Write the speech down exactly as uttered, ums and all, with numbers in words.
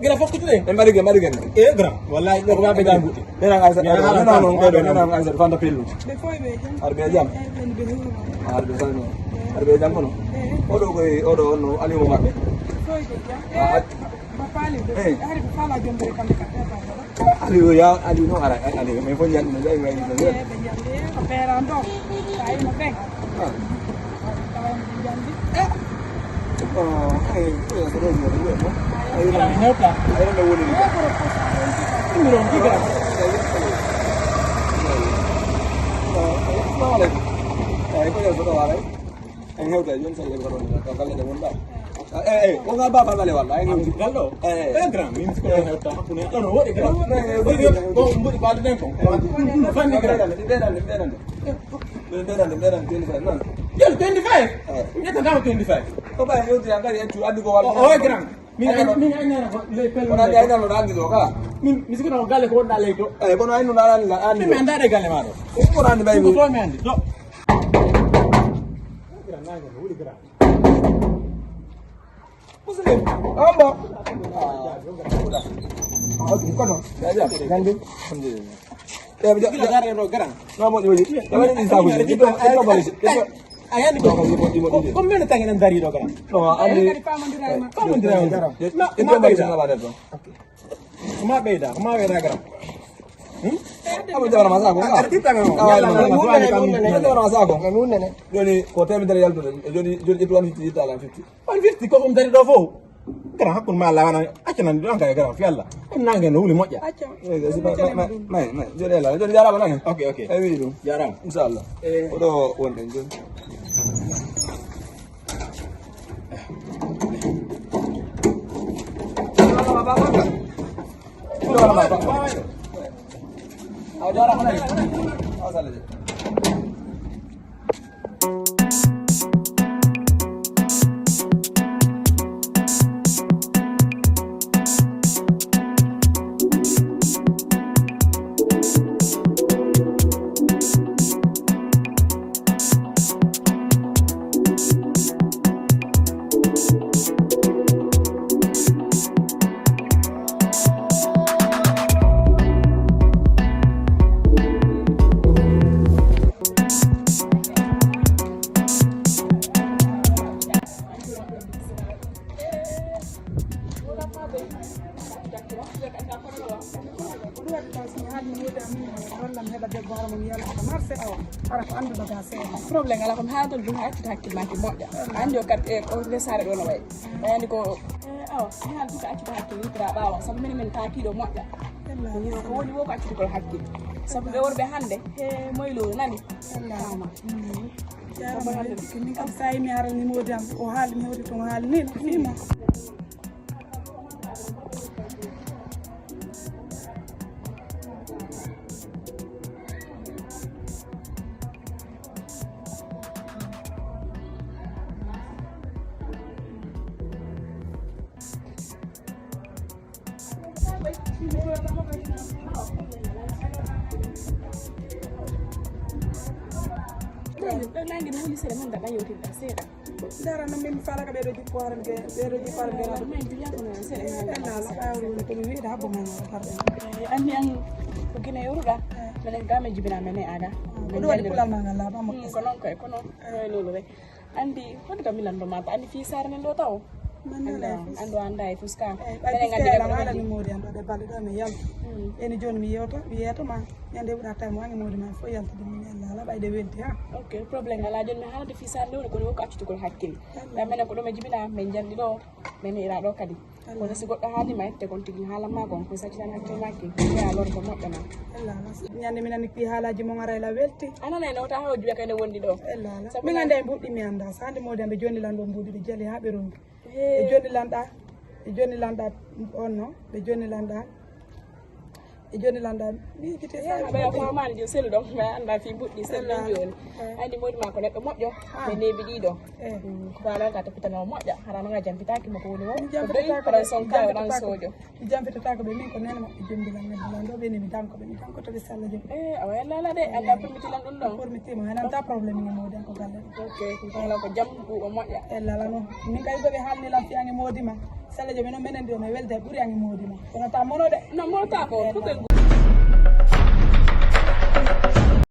Gira fokkitude. En mbaɗi gen, mbaɗi gen. E grand, wallahi ɗo ko waɓe jam buɗi. Ɓeɗan Aïssa, non, non, non, ɓeɗo, ɓeɗan Aïssa, fanta pellu. Ɓe foy ɓe jam. Arɓe jam. Arɓe jam. Arɓe jam kono. Oɗo koy, oɗo on no Aliou maɓɓe. Ɓe foy ɓe jam. Ah, ah. Ba faali ɓe. Eh. Hari ko faala jom ɓe kamɓe ka. Aliou ya, Aliou no ara, Aliou. Mais fo jam no jaay way no. Ɓe jam ɓe ko peran ɗo. Ay no ɓe. Ah. En hewta joni sa yeɓi ko ɗon ka galle ɗe wonɗa. Eh, eh, o ga baba bale walla en hewti. Gallo. Eh, eh. Eh, grand, min ko ɗon hewta hakkunde. Ɗon o woɗi grand. Eh, eh, eh, eh. Ko mbuɗi balde ɗen ko. Fanni grand. Ɓeɗande, ɓeɗande, ɓeɗande. Ɓeɗande, ɓeɗande twenty-five non. Joni twenty-five. Eh. Ƴetta dama twenty-five. Ko ɓay hewti an kadi accu addi ko walla. O, o grand. Min ay, min ay nana ko le pel. Kono andi ay nana ɗo andi ɗo kala. Min mi sikino ko galle ko wonɗa ley to. Eh, kono ay nuna andi andi. Min mi anda ɗe galle ma ɗo. Ko andi bay. Ko to mi andi. To. Muslim. Amba. Kono. Gandi. Alhamdulillah. Eh, ja, ja, ja, no, gara. No, mo, mo, mo. Dama ni sa ko. Ito, ito, bali. Ito. A yandi ko. Ko, ko, ko men tan en dari ɗo gara. No, ani. Kadi famondirama. Famondirama. Ito, bali, na ba de to. Okay. Kuma ɓeyda, kuma ɓeyda gara. Hmm? Amo jawra ma sako. Artita no. Jawra ma sako. Joni ko temedere yaltude. Joni, joni ƴettu one fifty, ƴetta lan fifty. One fifty ko ɗum dari ɗo fof. Gara hakkun ma lawana accanan ɗon kay gara fi Allah. Ɗum nange no wuli moƴƴa. Acca. Eh, si ma, ma, ma, ma, ma, joni la, joni jarama nange. Ok, ok. Ay wi ɗum. Jarama. Inshallah. Eh. Ko ɗo wonɗen joni. Awa jarama nange. Awa sallade. Problème ala ko mi haalata ɗum, accude hakkille ma ki moƴƴa. A anndi o kat e o nder saare ɗo no wayi. A anndi ko, eh, awa, mi haala ɗum ko accude hakkille yitira ɓaawo, sabu minen min paakiiɗo moƴƴa. Ko woni wo ko accude ko hakkille. Sabu ɓe worɓe hannde, he moylo nani. Jarama. Min kam sayi mi arani moodi am, o haali mi hewti toon o haali ni, no fima. Ɗo nangi no woni seeɗa, min mbaɗa yewtidde seeɗa. Dara no min fala ka ɓeɗo jikko haran ke, ɓeɗo jikko haran ke. Min biya ko non seeɗa. Eh, la, la, ay woni ko mi wi'da habbo man. Anni an ko Gine yoruɗa. Menen game jibina mene aga. Ko ɗo waɗi pulal ma ngal laaɓa mo. Ko non koy, ko non. Lolo rek. Andi, woni kam mi lanndo ma, ko andi fii saare nden ɗo taw? Andi, andi o annda e fuska. Eyi, ɓay fiska e lan haalani moodi an ɗo, ɗe balɗe ɗo mi yaltu. Eni jooni mi yewta, mi yeeto ma, ñande ɓura tawi mo ange moodi ma fof yaltude min e laala, ɓay ɗe welti ha. Ok, problème alaa, jooni mi haalande fii saare nde woni, kono wonko accitugol hakkille. Ɗam menen ko ɗo mi jibina, min njanndi ɗo, min ira ɗo kadi. Kono si goɗɗo haalima, ette kon tigi haalan ma kon, ko saccitan hakkille ma ki, jeya lorto moƴƴo ma. Ñande mi nani ki haalaaji mon ara ila welti. A nanay no, ta haw juya kay ne wondi ɗo. Sabu min annda e mbuɗɗi mi annda, sande moodi amɓe jonni lan ɗo mbuɗi ɓe jali ha ɓe ronki. Ɓe jonni lan ɗa, ɓe jonni lan ɗa on no, ɓe jonni lan ɗa. Ɓe jonni lan ɗa, mi yejjiti. Ɓe a famani jo selu ɗon, ɓe annda fi mbuɗɗi selu ɗon jooni. Anndi moodi ma ko neɗɗo moƴƴo, ɓe neeɓi ɗiɗo. Ko faala ka toppitano moƴƴa, hara ma nga jampitaaki mo ko woni mo. Ko doy, kono son kayo ɗan sojo. Mi jampitataako ɓe, min ko nene maɓɓe jombilan, nebbilan ɗo ɓe ne mi danko ɓe, mi dankoto ɓe si Allah jaɓi. Eh, awa yalla ala de, anda permiti lan ɗum ɗon. Permiti ma, hanan ta problème ni moodi an ko galle ɗo. Ok, ko kala ko jam ɗuɗo moƴƴa. E lala no. Min kay ko ɓe haalni lan fiyange moodi ma. Sala jomi noon menen de mi welde ɓuri angi moodi ma kono ta mono de. No mota ko fotel.